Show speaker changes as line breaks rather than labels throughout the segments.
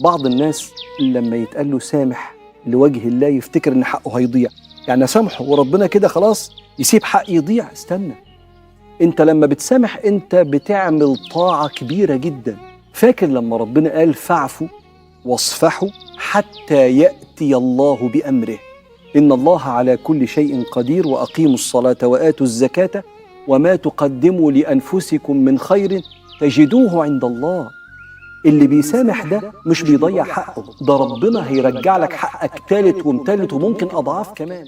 بعض الناس لما يتقال له سامح لوجه الله يفتكر ان حقه هيضيع، يعني اسامحه وربنا كده خلاص يسيب حقي يضيع. استنى، انت لما بتسامح انت بتعمل طاعة كبيرة جدا. فاكر لما ربنا قال فاعفوا واصفحوا حتى يأتي الله بأمره إن الله على كل شيء قدير، وأقيموا الصلاة وآتوا الزكاة وما تقدموا لأنفسكم من خير تجدوه عند الله. اللي بيسامح ده مش بيضيع حقه، ده ربنا هيرجع لك حقك تالت ومتالت وممكن أضعاف كمان.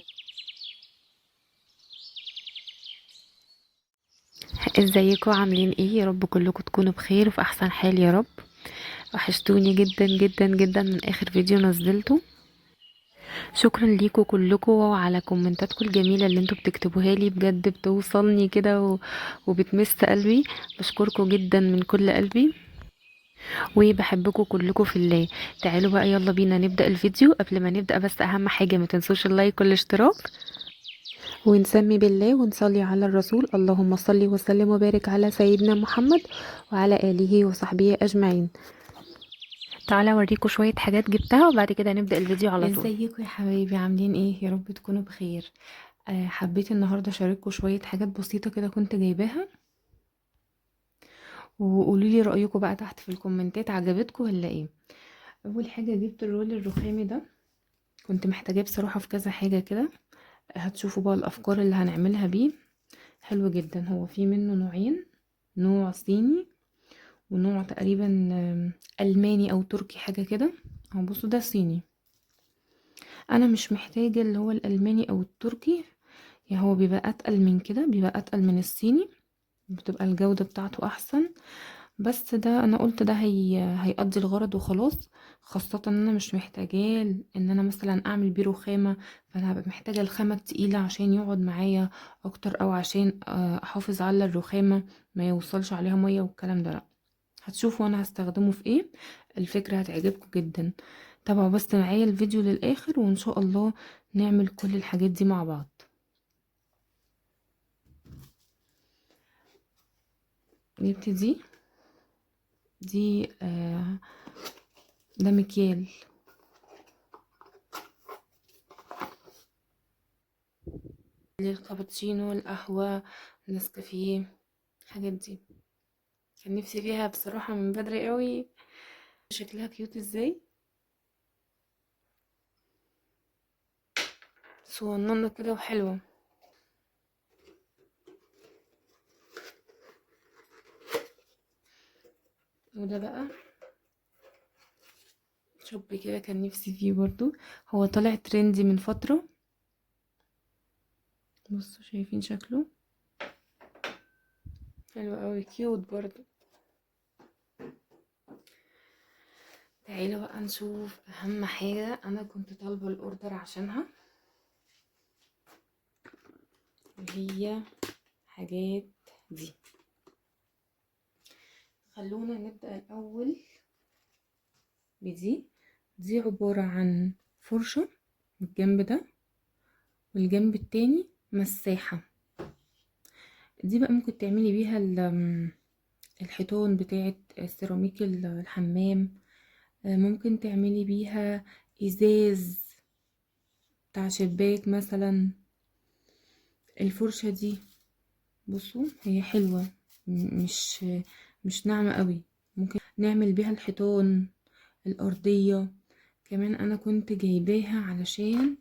ازيكم عاملين ايه؟ يا رب كلكم تكونوا بخير وفي احسن حال يا رب. وحشتوني جدا جدا جدا من اخر فيديو نزلته. شكرا ليكم كلكم على كومنتاتكم الجميلة اللي انتوا بتكتبوها لي، بجد بتوصلني كده وبتمس قلبي. بشكركم جدا من كل قلبي وبحبكم كلكم في الله. تعالوا بقى يلا بينا نبدا الفيديو. قبل ما نبدا بس اهم حاجة ما تنسوش ال like والاشتراك، ونسمي بالله ونصلي على الرسول. اللهم صل وسلم وبارك على سيدنا محمد وعلى آله وصحبه أجمعين. تعالى اوريكم شوية حاجات جبتها وبعد كده نبدأ الفيديو على طول.
ازيكم يا حبايبي، عاملين ايه؟ يا رب تكونوا بخير. حبيت النهارده اشارككم شوية حاجات بسيطة كده كنت جايباها، وقولوا لي رأيكم بقى تحت في الكومنتات، عجبتكم ولا ايه؟ اول حاجة جبت ال roll الرخامي ده، كنت محتاجاه بصراحة في كذا حاجة كده. هتشوفوا بقى الافكار اللي هنعملها بيه. حلو جدا. هو في منه نوعين، نوع صيني ونوع تقريبا الماني او تركي حاجة كده. اهو بصوا ده صيني، انا مش محتاجه اللي هو الالماني او التركي، يعني هو بيبقى اتقل من كده، بيبقى اتقل من الصيني، بتبقى الجودة بتاعته احسن. بس ده انا قلت ده هيقضي الغرض وخلاص، خاصة ان انا مش محتاجاه ان انا مثلا اعمل بيه رخامة، فانا هبقى محتاجة الخامة التقيلة عشان يقعد معايا اكتر، او عشان احافظ على الرخامة ما يوصلش عليها مية والكلام ده. لا، هتشوفوا انا هستخدمه في ايه، الفكرة هتعجبكم جدا. تابعوا بس معايا الفيديو للاخر وان شاء الله نعمل كل الحاجات دي مع بعض. جبت دي ده مكيال للكابتشينو، القهوة، النسكافيه، الحاجات دي. كان نفسي فيها بصراحة من بدري قوي. شكلها cute ازاي، صغننة كده وحلوة. وده بقى شوب كده كان نفسي فيه برضو، هو طالع trendy من فترة. بصوا شايفين شكله حلو قوي، cute برضو. تعالوا بقى نشوف اهم حاجة انا كنت طالبة ال order عشانها، وهي حاجات دي. خلونا نبدأ الأول بدي. دي عبارة عن فرشة من الجنب ده والجنب التاني مساحة. دي بقى ممكن تعملي بيها الحيطان بتاعة السيراميك الحمام، ممكن تعملي بيها إزاز بتاع شباك مثلا. الفرشة دي بصوا هي حلوة، مش ناعمة قوي، ممكن نعمل بيها الحيطان، الأرضية كمان. أنا كنت جايباها علشان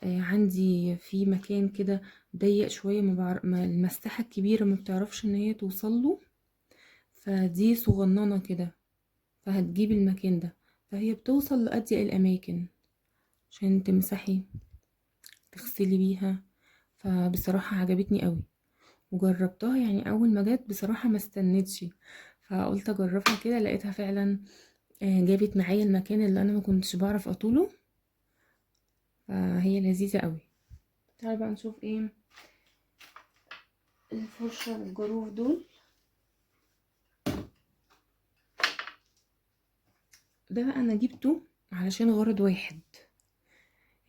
عندي في مكان كده ضيق شوية، ما المساحة الكبيرة ما بتعرفش إن هي توصله، فدي صغننة كده فهتجيب المكان ده، فهي بتوصل لأضيق الأماكن عشان تمسحي تغسلي بيها. فبصراحة عجبتني قوي وجربتها، يعني اول ما جت بصراحة ما استنيتش، فقلت اجربها كده، لقيتها فعلا جابت معايا المكان اللي انا ما كنتش بعرف اطوله، فهي لذيذة قوي. تعالوا بقى نشوف ايه الفرشة والجروف دول. ده بقى انا جبته علشان غرض واحد،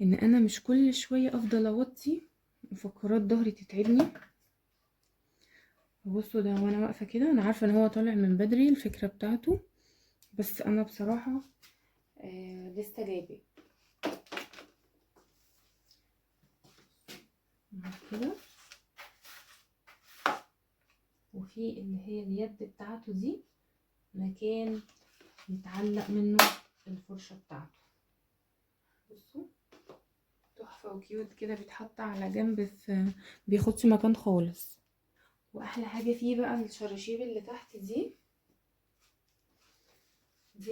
ان انا مش كل شوية افضل اوطي وفقرات ظهري تتعبني. بصوا ده وانا واقفة كده، انا عارفه ان هو طالع من بدري الفكرة بتاعته، بس انا بصراحة لسه جايباه كده. وفي اللي هي اليد بتاعته دي مكان يتعلق منه الفرشة بتاعته. بصوا تحفة و cute كده، بيتحط على جنب، في بياخدش مكان خالص. واحلى حاجة فيه بقى الشراشيب اللي تحت دي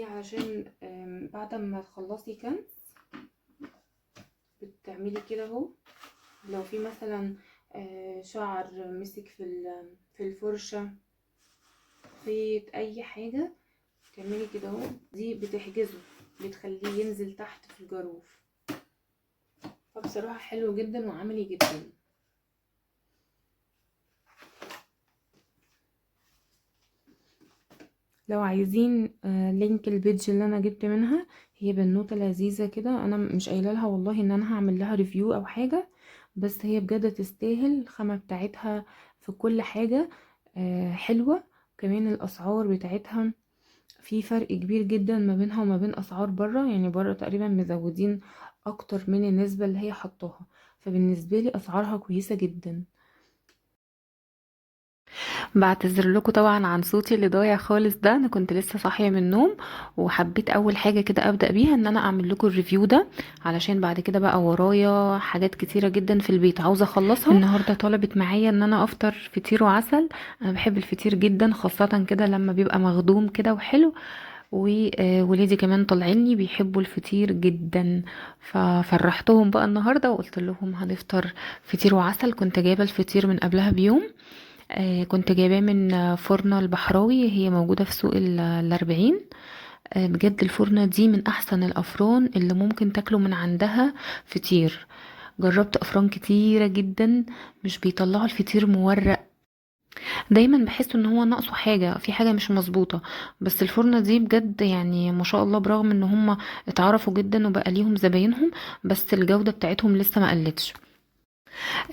علشان بعد ما تخلصي كنس بتعملي كده اهو، لو في مثلا شعر مسك في الفرشة، خيط، اي حاجة، تعملي كده اهو، دي بتحجزه، بتخليه ينزل تحت في الجروف. فبصراحة حلو جدا وعملي جدا. لو عايزين link ال page اللي انا جبت منها، هي بنوته لذيذة كده، انا مش قايله لها والله ان انا هعمل لها review او حاجة، بس هي بجد تستاهل. الخامة بتاعتها في كل حاجة حلوة، كمان الاسعار بتاعتها في فرق كبير جدا ما بينها وما بين اسعار بره، يعني بره تقريبا مزودين اكتر من النسبة اللي هي حطاها، فبالنسبه لي اسعارها كويسة جدا.
بعتذر لكم طبعا عن صوتي اللي ضايع خالص ده، انا كنت لسه صاحية من النوم، وحبيت اول حاجة كده ابدا بيها ان انا اعمل لكم ال review ده، علشان بعد كده بقى ورايا حاجات كتيرة جدا في البيت عاوزه اخلصها. النهارده طلبت معايا ان انا افطر فطير وعسل. انا بحب الفطير جدا، خاصة كده لما بيبقى مخدوم كده وحلو، وولادي كمان طالعيني بيحبوا الفطير جدا، ففرحتهم بقى النهارده وقلت لهم هنفطر فطير وعسل. كنت جايبه الفطير من قبلها بيوم، كنت جايباه من فرنة البحراوي، هي موجودة في سوق الأربعين. بجد الفرنة دي من أحسن الأفران اللي ممكن تاكلوا من عندها فطير. جربت أفران كتيرة جدا مش بيطلعوا الفطير مورق، دايما بحس ان هو ناقصه حاجة، في حاجة مش مظبوطة. بس الفرنة دي بجد يعني ما شاء الله، برغم ان هم اتعرفوا جدا وبقى ليهم زباينهم، بس الجودة بتاعتهم لسه ما قلتش.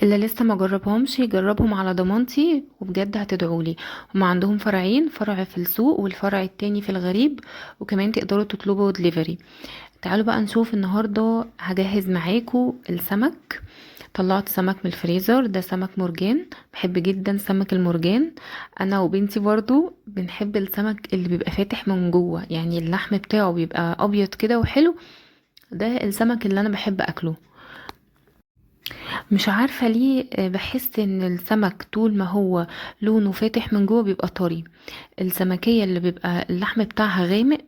اللي لسه ما جربهمش يجربهم على ضمانتي، وبجد هتدعولي. هم عندهم فرعين، فرع في السوق والفرع التاني في الغريب، وكمان تقدروا تطلبوا دليفري. تعالوا بقى نشوف النهارده هجهز معاكم السمك. طلعت سمك من الفريزر، ده سمك مرجان، بحب جدا سمك المرجان. انا وبنتي برضو بنحب السمك اللي بيبقى فاتح من جوه، يعني اللحم بتاعه بيبقى ابيض كده وحلو، ده السمك اللي انا بحب اكله. مش عارفة ليه بحس ان السمك طول ما هو لونه فاتح من جوه بيبقى طري. السمكية اللي بيبقى اللحم بتاعها غامق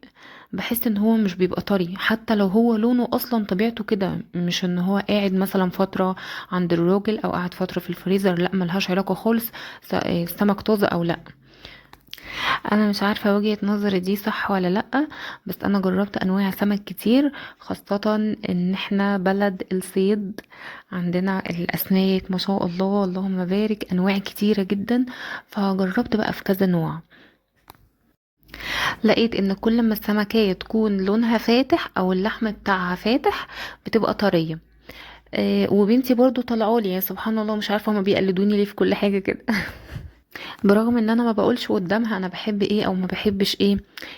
بحس ان هو مش بيبقى طري، حتى لو هو لونه اصلا طبيعته كده، مش ان هو قاعد مثلا فترة عند الراجل او قاعد فترة في الفريزر، لا ملهاش علاقة خالص السمك طازة او لا. انا مش عارفة وجهة نظري دي صح ولا لا، بس انا جربت انواع سمك كتير، خاصة ان احنا بلد الصيد، عندنا الاسماك ما شاء الله اللهم بارك انواع كتيرة جدا، فجربت بقى في كذا نوع. لقيت ان كل ما السمكية تكون لونها فاتح او اللحم بتاعها فاتح بتبقى طرية. وبنتي برضو طلعولي، يا سبحان الله مش عارفة هما بيقلدوني ليه في كل حاجة كده. برغم ان انا ما بقولش قدامها انا بحب ايه او ما بحبش ايه،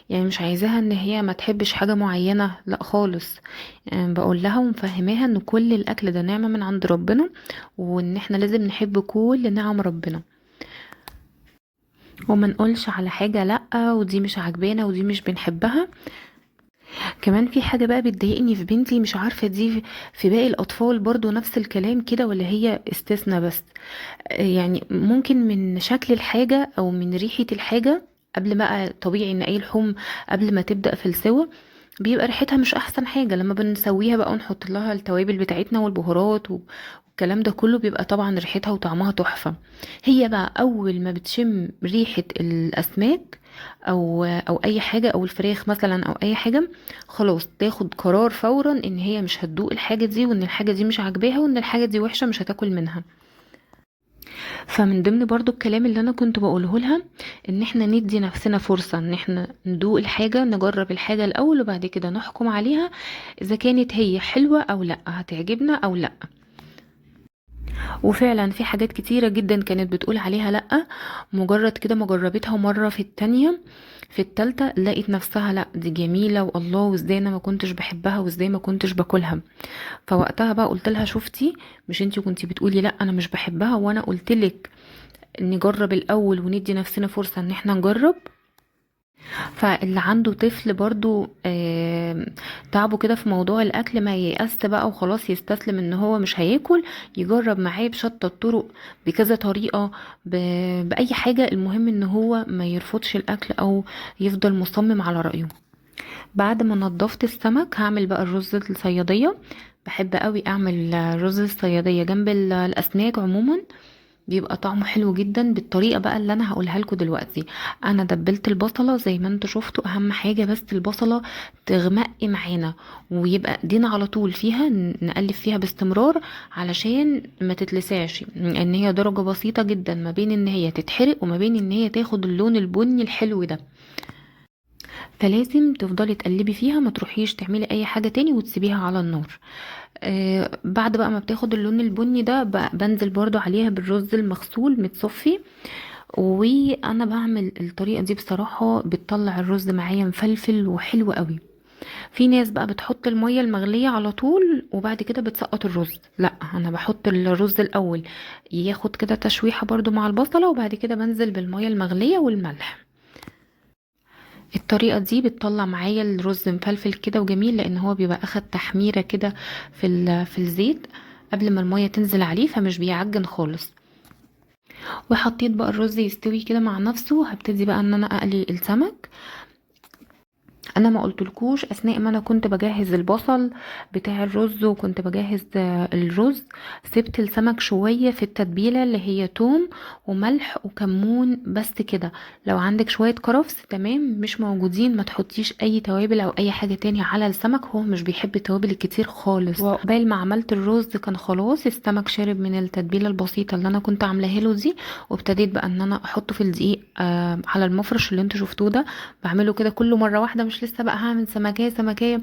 يعني مش عايزاها ان هي ما تحبش حاجة معينة، لا خالص. يعني بقول لها ومفهماها ان كل الاكل ده نعمة من عند ربنا، وان احنا لازم نحب كل نعم ربنا، وما نقولش على حاجة لا ودي مش عاجبانا ودي مش بنحبها. كمان في حاجة بقى بتضايقني في بنتي، مش عارفة دي في باقي الأطفال برضو نفس الكلام كده ولا هي استثناء بس، يعني ممكن من شكل الحاجة أو من ريحة الحاجة قبل ما، طبيعي إن أي لحوم قبل ما تبدأ في السوى بيبقى ريحتها مش أحسن حاجة، لما بنسويها بقى ونحط لها التوابل بتاعتنا والبهارات والكلام ده كله بيبقى طبعا ريحتها وطعمها تحفة. هي بقى أول ما بتشم ريحة الأسماك أو أي حاجة أو الفراخ مثلا أو أي حاجة، خلاص تاخد قرار فورا إن هي مش هتدوق الحاجة دي، وإن الحاجة دي مش عاجباها، وإن الحاجة دي وحشة مش هتاكل منها. فمن ضمن برضو الكلام اللي انا كنت بقوله لها ان احنا ندي نفسنا فرصة ان احنا ندوق الحاجة، نجرب الحاجة الاول وبعد كده نحكم عليها اذا كانت هي حلوة او لا، هتعجبنا او لا.
وفعلا في حاجات كتيرة جدا كانت بتقول عليها لأ، مجرد كده ما جربتها مرة في التانية في التالتة لقيت نفسها لأ دي جميلة والله، وازاي انا ما كنتش بحبها وازاي ما كنتش باكلها. فوقتها بقى قلت لها شفتي، مش انتي كنتي بتقولي لأ انا مش بحبها، وانا قلت لك نجرب الاول وندي نفسنا فرصة ان احنا نجرب. فاللي عنده طفل برضو تعبه كده في موضوع الاكل، ما ييأس بقى وخلاص يستسلم ان هو مش هياكل، يجرب معاه بشتى الطرق، بكذا طريقة، بأي حاجة، المهم ان هو ما يرفضش الاكل او يفضل مصمم على رأيه. بعد ما نضفت السمك هعمل بقى الرز الصيادية. بحب قوي اعمل رز الصيادية جنب الاسماك عموما، بيبقى طعمه حلو جدا. بالطريقة بقى اللي انا هقولها لكم دلوقتي. انا دبلت البصلة زي ما انتوا شفتوا، اهم حاجة بس البصلة تغمق معانا ويبقى ايدينا على طول فيها، نقلب فيها باستمرار علشان ما تتلسعش، ان هي درجة بسيطة جدا ما بين ان هي تتحرق وما بين ان هي تاخد اللون البني الحلو ده. فلازم تفضلي تقلبي فيها، ما تروحيش تعملي اي حاجة تاني وتسيبيها على النار. بعد بقى ما بتاخد اللون البني ده بنزل برضو عليها بالرز المغسول متصفي. وانا بعمل الطريقة دي بصراحة بتطلع الرز معايا مفلفل وحلو قوي. في ناس بقى بتحط المية المغلية على طول وبعد كده بتسقط الرز، لا انا بحط الرز الاول ياخد كده تشويحة برضو مع البصلة، وبعد كده بنزل بالمية المغلية والملح. الطريقة دي بتطلع معايا الرز مفلفل كده وجميل، لان هو بيبقى اخد تحميرة كده في الزيت قبل ما المية تنزل عليه، فمش بيعجن خالص. وحطيت بقى الرز يستوي كده مع نفسه. هبتدي بقى ان انا اقلي السمك. انا ما قلتلكوش اثناء ما انا كنت بجهز البصل بتاع الرز وكنت بجهز الرز، سبت السمك شوية في التتبيلة اللي هي توم وملح وكمون بس كده. لو عندك شوية كرفس تمام، مش موجودين ما تحطيش اي توابل او اي حاجة تاني على السمك، هو مش بيحب التوابل الكتير خالص. وقبل ما عملت الرز كان خلاص السمك شرب من التتبيلة البسيطة اللي انا كنت عاملاها له دي، وابتديت بقى ان انا احطه في الدقيق على المفرش اللي انتوا شفتوه ده. بعمله كده كله مرة واحدة، مش لسه بقى هعمل سمكية سمكية،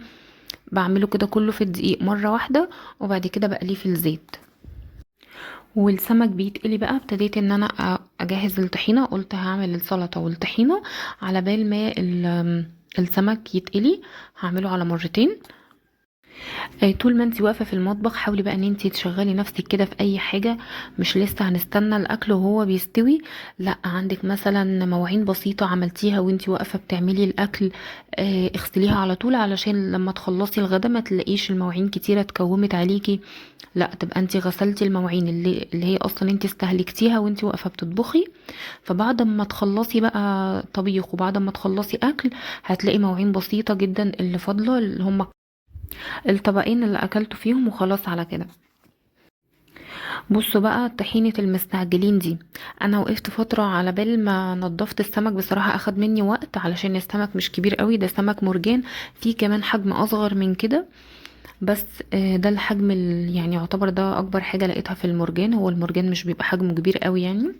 بعمله كده كله في الدقيق مرة واحدة، وبعد كده بقليه في الزيت. والسمك بيتقلي بقى ابتديت ان انا اجهز الطحينة. قلت هعمل السلطة والطحينة على بال ما السمك يتقلي، هعمله على مرتين. طول ما انتي واقفة في المطبخ حاولي بقى ان انتي تشغلي نفسك كده في اي حاجة، مش لسه هنستنى الاكل وهو بيستوي، لا عندك مثلا مواعين بسيطة عملتيها وانتي واقفة بتعملي الاكل، اغسليها على طول علشان لما تخلصي الغدا ما تلاقيش المواعين كتيرة اتكومت عليكي، لا تبقى انتي غسلتي المواعين اللي هي اصلا انتي استهلكتيها وانتي واقفة بتطبخي. فبعد ما تخلصي بقى طبيخ وبعد ما تخلصي اكل هتلاقي مواعين بسيطة جدا اللي فاضلة اللي هم الطبقين اللي اكلته فيهم وخلاص على كده. بصوا بقى طحينة المستعجلين دي، انا وقفت فترة على بال ما نضفت السمك، بصراحة اخد مني وقت علشان السمك مش كبير قوي، ده سمك مرجان، في كمان حجم اصغر من كده، بس ده الحجم يعني يعتبر ده اكبر حاجة لقيتها في المرجان، هو المرجان مش بيبقى حجمه كبير قوي يعني،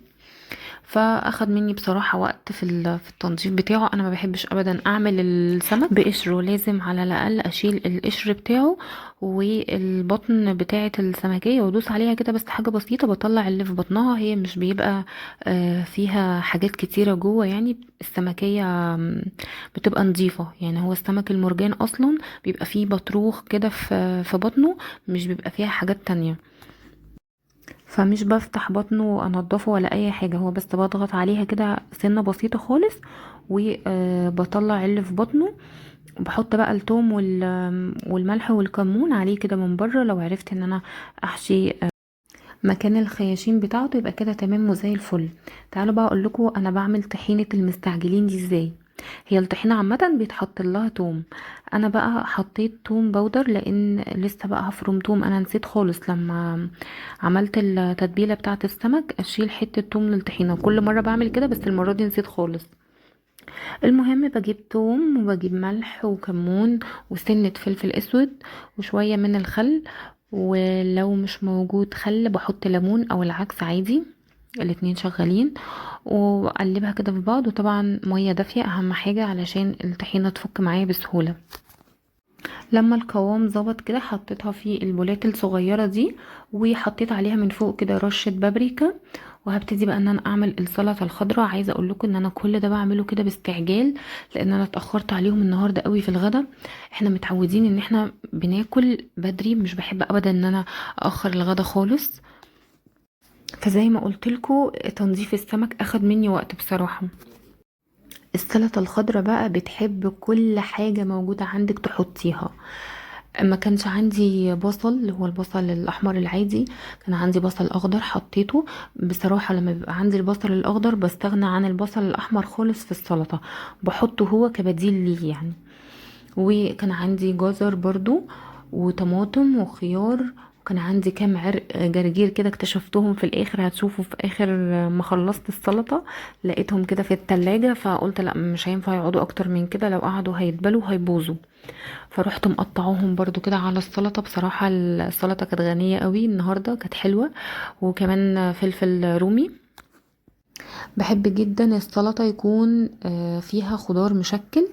فاخد مني بصراحة وقت في التنظيف بتاعه. انا ما بحبش ابدا اعمل السمك بقشره، لازم على الاقل اشيل القشر بتاعه والبطن بتاعة السمكية وادوس عليها كده بس حاجة بسيطة، بطلع اللي في بطنها، هي مش بيبقى فيها حاجات كتيرة جوه يعني، السمكية بتبقى نظيفة يعني. هو السمك المرجان اصلا بيبقى فيه بطروخ كده في بطنه، مش بيبقى فيها حاجات تانية، فمش بفتح بطنه وانضفه ولا اي حاجة، هو بس بضغط عليها كده سنة بسيطة خالص وبطلع اللي في بطنه، وبحط بقى التوم والملح والكمون عليه كده من بره. لو عرفت ان انا احشي مكان الخياشيم بتاعته يبقى كده تمام وزي الفل. تعالوا بقى اقول لكم انا بعمل طحينة المستعجلين دي ازاي. هي الطحينة عامة بيتحط لها توم، انا بقى حطيت توم بودر لان لسه بقى هفرم توم، انا نسيت خالص لما عملت التتبيلة بتاعة السمك اشيل حتة توم للطحينة، كل مرة بعمل كده بس المرة دي نسيت خالص. المهم بجيب توم وبجيب ملح وكمون وسنة فلفل اسود وشوية من الخل، ولو مش موجود خل بحط ليمون او العكس عادي، الاتنين شغالين، واقلبها كده في بعض. وطبعا مية دافية اهم حاجة علشان الطحينة تفك معايا بسهولة. لما القوام ظبط كده حطيتها في البولات الصغيرة دي، وحطيت عليها من فوق كده رشه بابريكا. وهبتدي بقى ان انا اعمل السلطة الخضراء. عايزه اقول لكم ان انا كل ده بعمله كده باستعجال، لان انا اتاخرت عليهم النهارده قوي في الغدا. احنا متعودين ان احنا بناكل بدري، مش بحب ابدا ان انا اخر الغدا خالص. فزي ما قلت لكم تنظيف السمك اخد مني وقت بصراحة. السلطة الخضراء بقى بتحب كل حاجة موجودة عندك تحطيها. ما كانش عندي بصل اللي هو البصل الاحمر العادي، كان عندي بصل اخضر حطيته. بصراحة لما بيبقى عندي البصل الاخضر بستغنى عن البصل الاحمر خالص في السلطة، بحطه هو كبديل ليه يعني. وكان عندي جزر برضو وطماطم وخيار، وكان عندي كام عرق جرجير كده اكتشفتهم في الاخر، هتشوفوا في اخر ما خلصت السلطة لقيتهم كده في التلاجة، فقلت لا مش هينفع يقعدوا اكتر من كده، لو قعدوا هيتبلوا هيبوظوا، فروحت مقطعوهم برضو كده على السلطة. بصراحة السلطة كانت غنية قوي النهاردة، كانت حلوة. وكمان فلفل رومي. بحب جدا السلطة يكون فيها خضار مشكل،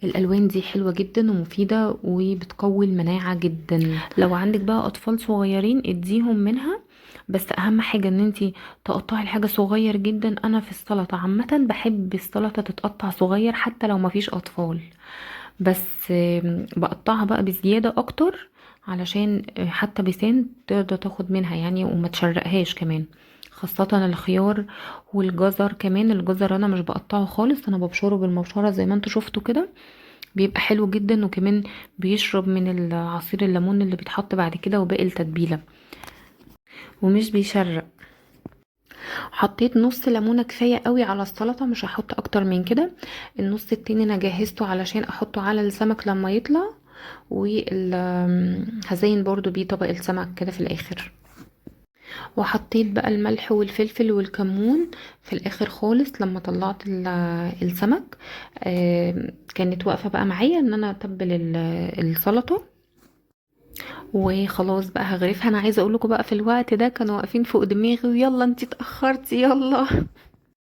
الالوان دي حلوة جدا ومفيدة وبتقوي المناعة جدا. لو عندك بقى اطفال صغيرين اديهم منها، بس اهم حاجة ان انتي تقطعي الحاجة صغير جدا. انا في السلطة عامة بحب السلطة تتقطع صغير حتى لو مفيش اطفال، بس بقطعها بقى بزيادة اكتر علشان حتى بيسان تقدر تاخد منها يعني، وما تشرقهاش كمان، خاصة الخيار والجزر. كمان الجزر انا مش بقطعه خالص، انا ببشره بالمبشرة زي ما انتوا شفتوا كده، بيبقى حلو جدا، وكمان بيشرب من العصير الليمون اللي بيتحط بعد كده وباقي التتبيلة، ومش بيشرق. حطيت نص ليمونة كفاية قوي على السلطة، مش هحط اكتر من كده. النص التاني انا جهزته علشان احطه على السمك لما يطلع، وهزين برضو بيه طبق السمك كده في الاخر. وحطيت بقى الملح والفلفل والكمون في الاخر خالص لما طلعت السمك. كانت واقفة بقى معايا ان انا اتبل السلطة، وخلاص بقى هغرفها. انا عايزه اقول لكم بقى في الوقت ده كانوا واقفين فوق دماغي، ويلا انتي اتاخرتي يلا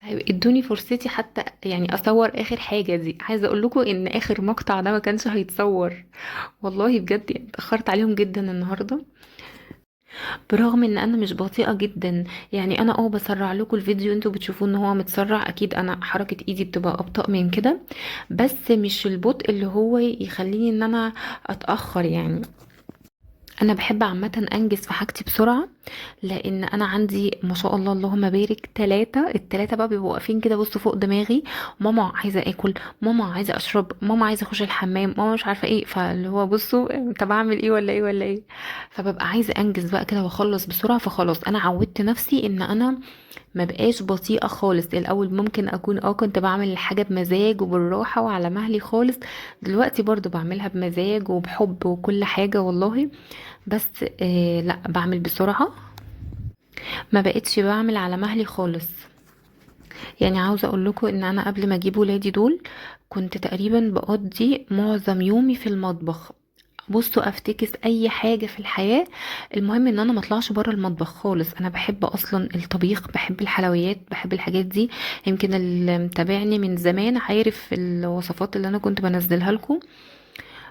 ادوني فرصتي حتى يعني اصور اخر حاجة دي. عايزه اقول لكم ان اخر مقطع ده ما كانش هيتصور والله بجد، يعني اتاخرت عليهم جدا النهارده، برغم ان انا مش بطيئه جدا يعني. انا بسرع لكم الفيديو، انتوا بتشوفوه ان هو متسرع، اكيد انا حركة ايدي بتبقى ابطأ من كده، بس مش البطء اللي هو يخليني ان انا اتاخر يعني. انا بحب عامة انجز في حاجتي بسرعة، لان انا عندي ما شاء الله اللهم بارك 3، التلاتة بقى بيبقوا واقفين كده بصوا فوق دماغي، ماما عايزه اكل، ماما عايزه اشرب، ماما عايزه اخش الحمام، ماما مش عارفه ايه، فاللي هو بصوا طب اعمل ايه ولا ايه ولا ايه، فببقى عايزه انجز بقى كده واخلص بسرعة. فخلاص انا عودت نفسي ان انا ما بقاش بطيئه خالص. الاول ممكن اكون كنت بعمل الحاجة بمزاج وبالراحه وعلى مهلي خالص، دلوقتي برضو بعملها بمزاج وبحب وكل حاجة والله، بس لا بعمل بسرعة، ما بقتش بعمل على مهلي خالص. يعني عاوزه اقول لكم ان انا قبل ما اجيب ولادي دول كنت تقريبا بقضي معظم يومي في المطبخ، بصوا افتكس اي حاجة في الحياة، المهم ان انا ما اطلعش بره المطبخ خالص. انا بحب اصلا الطبيخ، بحب الحلويات، بحب الحاجات دي. يمكن اللي متابعني من زمان عارف الوصفات اللي انا كنت بنزلها لكم،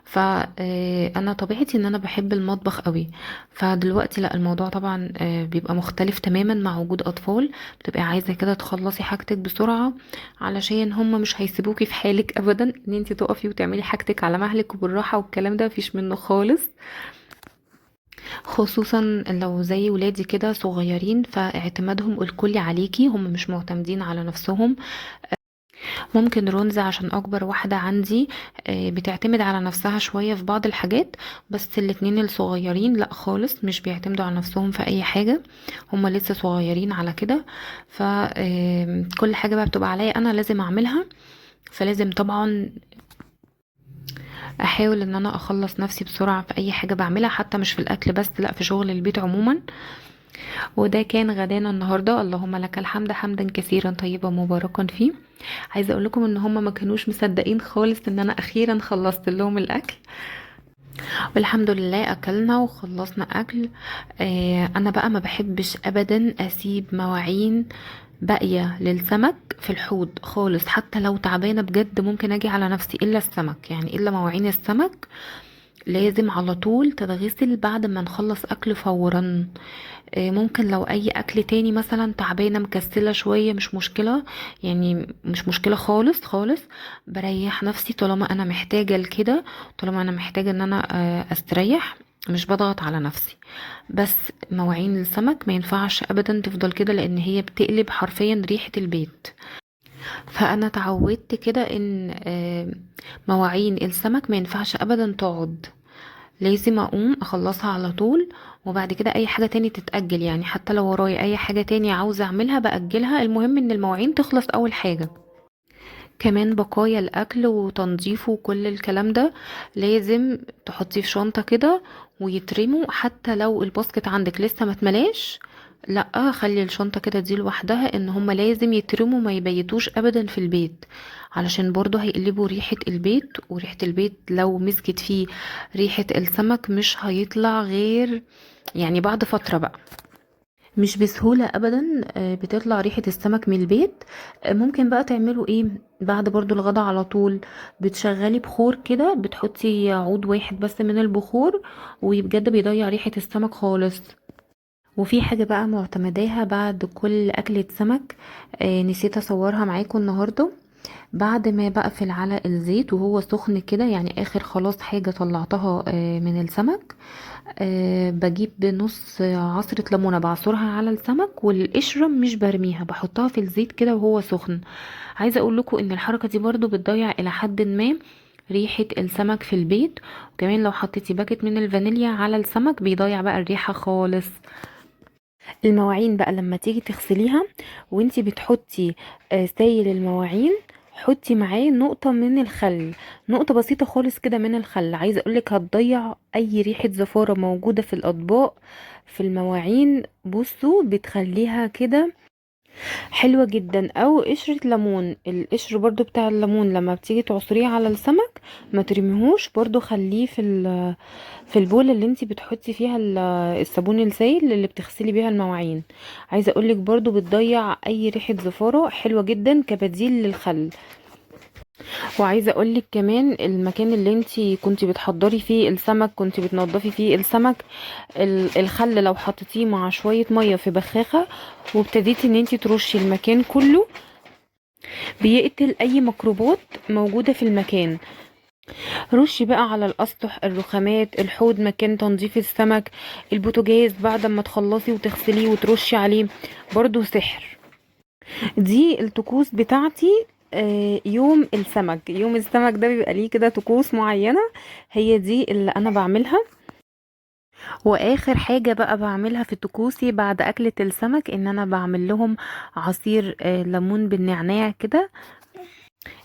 فانا طبيعتي ان انا بحب المطبخ قوي. فدلوقتي لا، الموضوع طبعا بيبقى مختلف تماما مع وجود اطفال، بتبقي عايزه كده تخلصي حاجتك بسرعة علشان هم مش هيسيبوكي في حالك ابدا، ان انت تقفي وتعملي حاجتك على مهلك وبالراحه والكلام ده مفيش منه خالص، خصوصا لو زي ولادي كده صغيرين، فاعتمادهم الكلي عليكي، هم مش معتمدين على نفسهم. ممكن رونزا عشان اكبر واحدة عندي بتعتمد على نفسها شوية في بعض الحاجات، بس الاتنين الصغيرين لا خالص مش بيعتمدوا على نفسهم في اي حاجة، هم لسه صغيرين على كده. فكل حاجة بقى بتبقى عليا انا لازم اعملها، فلازم طبعا احاول ان انا اخلص نفسي بسرعة في اي حاجة بعملها، حتى مش في الاكل بس، لا في شغل البيت عموما. وده كان غدانا النهارده، اللهم لك الحمد حمدا كثيرا طيبا مباركا فيه. عايزه اقول لكم ان هم ما كانوش مصدقين خالص ان انا اخيرا خلصت لهم الاكل، والحمد لله اكلنا وخلصنا اكل. انا بقى ما بحبش ابدا اسيب مواعين باقية للسمك في الحوض خالص، حتى لو تعبانة بجد ممكن اجي على نفسي الا السمك، يعني الا مواعين السمك
لازم على طول تتغسل بعد ما نخلص اكل فورا. ممكن لو اي اكل تاني مثلا تعبانة مكسله شوية مش مشكلة، يعني مش مشكلة خالص خالص، بريح نفسي طالما انا محتاجه لكده، طالما انا محتاجه ان انا استريح، مش بضغط على نفسي. بس مواعين السمك ما ينفعش ابدا تفضل كده، لان هي بتقلب حرفيا ريحه البيت. فانا اتعودت كده ان مواعين السمك ما ينفعش ابدا تقعد، لازم اقوم اخلصها على طول، وبعد كده اي حاجة تاني تتأجل. يعني حتى لو ورايا اي حاجة تاني عاوزة اعملها بأجلها، المهم ان المواعين تخلص اول حاجة. كمان بقايا الاكل وتنظيفه وكل الكلام ده لازم تحطيه في شنطة كده ويترموا، حتى لو ال basket عندك لسه ما اتملاش، لا خلي الشنطة كده دي لوحدها، ان هما لازم يترموا، ما يبيتوش ابدا في البيت، علشان برضو هيقلبوا ريحة البيت، وريحة البيت لو مسكت فيه ريحة السمك مش هيطلع غير يعني بعد فترة بقى، مش بسهولة ابدا بتطلع ريحة السمك من البيت. ممكن بقى تعملوا ايه بعد برضو الغدا على طول، بتشغلي بخور كده، بتحطي عود واحد بس من البخور، وبجد بيضيع ريحة السمك خالص. وفي حاجة بقى معتمداها بعد كل أكلة سمك، نسيت أصورها معاكم النهاردة. بعد ما بقفل على الزيت وهو سخن كده، يعني آخر خلاص حاجة طلعتها من السمك، بجيب نص عصرة ليمونة بعصرها على السمك، والقشرة مش برميها، بحطها في الزيت كده وهو سخن. عايزة اقول لكم ان الحركة دي برضو بتضيع الى حد ما ريحة السمك في البيت. وكمان لو حطيتي باكت من الفانيليا على السمك بيضيع بقى الريحة خالص. المواعين بقى لما تيجي تغسليها وانتي بتحطي سايل المواعين، حطي معاه نقطة من الخل، نقطة بسيطة خالص كده من الخل. عايزة اقولك هتضيع اي ريحة زفارة موجودة في الاطباق في المواعين، بصوا بتخليها كده حلوة جدا. او قشرة ليمون، القشر برضو بتاع الليمون لما بتيجي تعصريه على السمك ما ترميهوش، برضو خليه في البول اللي انتي بتحطي فيها الصابون السائل اللي بتغسلي بيها المواعين. عايزه اقولك برضو بتضيع اي ريحه زفاره، حلوة جدا كبديل للخل. وعايزه اقولك كمان المكان اللي انتي كنتي بتحضري فيه السمك، كنتي بتنضفي فيه السمك، الخل لو حطيتيه مع شوية مية في بخاخه وابتديتي ان انتي ترشي المكان كله، بيقتل اي ميكروبات موجودة في المكان. رشي بقى على الاسطح، الرخامات، الحوض، مكان تنظيف السمك، البوتاجاز بعد ما تخلصي وتغسليه وترشي عليه، برضو سحر. دي الطقوس بتاعتي يوم السمك. يوم السمك ده بيبقى ليه كده طقوس معينة، هي دي اللي انا بعملها. واخر حاجة بقى بعملها في طقوسي بعد اكلة السمك ان انا بعمل لهم عصير ليمون بالنعناع كده.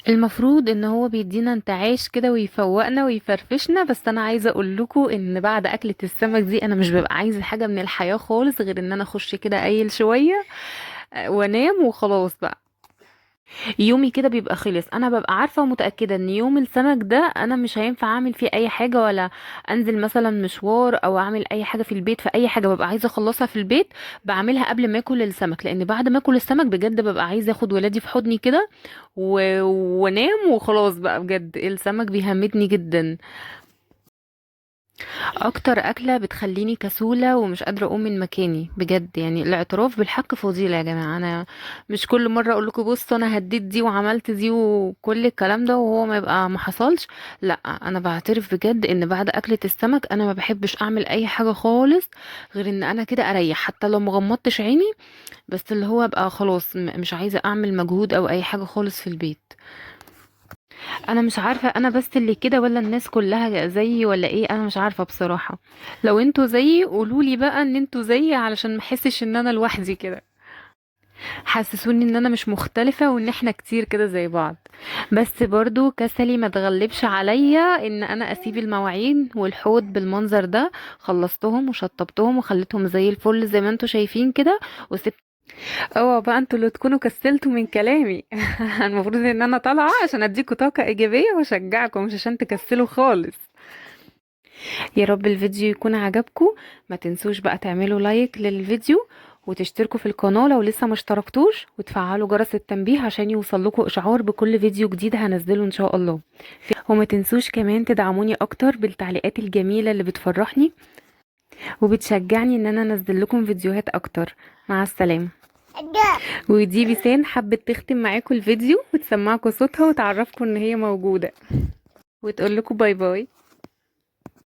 المفروض ان هو بيدينا انتعاش كده ويفوقنا ويفرفشنا، بس انا عايزه اقول لكم ان بعد اكله السمك دي انا مش ببقى عايزه حاجة من الحياة خالص غير ان انا اخش كده اقيل شوية وانام وخلاص بقى. يومي كده بيبقى خلص. انا ببقى عارفه ومتاكده ان يوم السمك ده انا مش هينفع اعمل فيه اي حاجة، ولا انزل مثلا مشوار او اعمل اي حاجة في البيت. فاي حاجة ببقى عايزه اخلصها في البيت بعملها قبل ما اكل السمك، لان بعد ما اكل السمك بجد ببقى عايزه اخد ولادي في حضني كده وانام وخلاص بقى. بجد السمك بيهمتني جدا. اكتر اكله بتخليني كسوله ومش قادرة اقوم من مكاني بجد، يعني الاعتراف بالحق فضيلة يا جماعة. انا مش كل مرة اقول لكم بصوا انا هديت دي وعملت دي وكل الكلام ده وهو ما يبقى ما حصلش، لا انا بعترف بجد ان بعد اكله السمك انا ما بحبش اعمل اي حاجة خالص غير ان انا كده اريح، حتى لو ما غمضتش عيني، بس اللي هو ابقى خلاص مش عايزه اعمل مجهود او اي حاجة خالص في البيت. انا مش عارفه انا بس اللي كده ولا الناس كلها زيي ولا ايه، انا مش عارفه بصراحة. لو انتوا زيي قولولي بقى ان انتوا زيي علشان ما احسش ان انا لوحدي كده، حسسوني ان انا مش مختلفة وان احنا كتير كده زي بعض. بس برضو كسلي ما تغلبش عليا ان انا اسيب المواعين والحوض بالمنظر ده. خلصتهم وشطبتهم وخليتهم زي الفل زي ما انتوا شايفين كده، وسبت. اوعوا بقى انتوا اللي تكونوا كسلتوا من كلامي. المفروض ان انا طالعه عشان اديكوا طاقة ايجابية واشجعكم، مش عشان تكسلوا خالص. يا رب الفيديو يكون عجبكم. ما تنسوش بقى تعملوا like للفيديو وتشتركوا في القناة لو لسه ما اشتركتوش، وتفعلوا جرس التنبيه عشان يوصل لكم اشعار بكل فيديو جديد هنزله ان شاء الله. وما تنسوش كمان تدعموني اكتر بالتعليقات الجميلة اللي بتفرحني وبتشجعني ان انا انزل لكم فيديوهات اكتر. مع السلامة. ودي بيسان حبت تختم معاكم الفيديو وتسمعكم صوتها وتعرفكم ان هي موجودة وتقول لكم bye bye.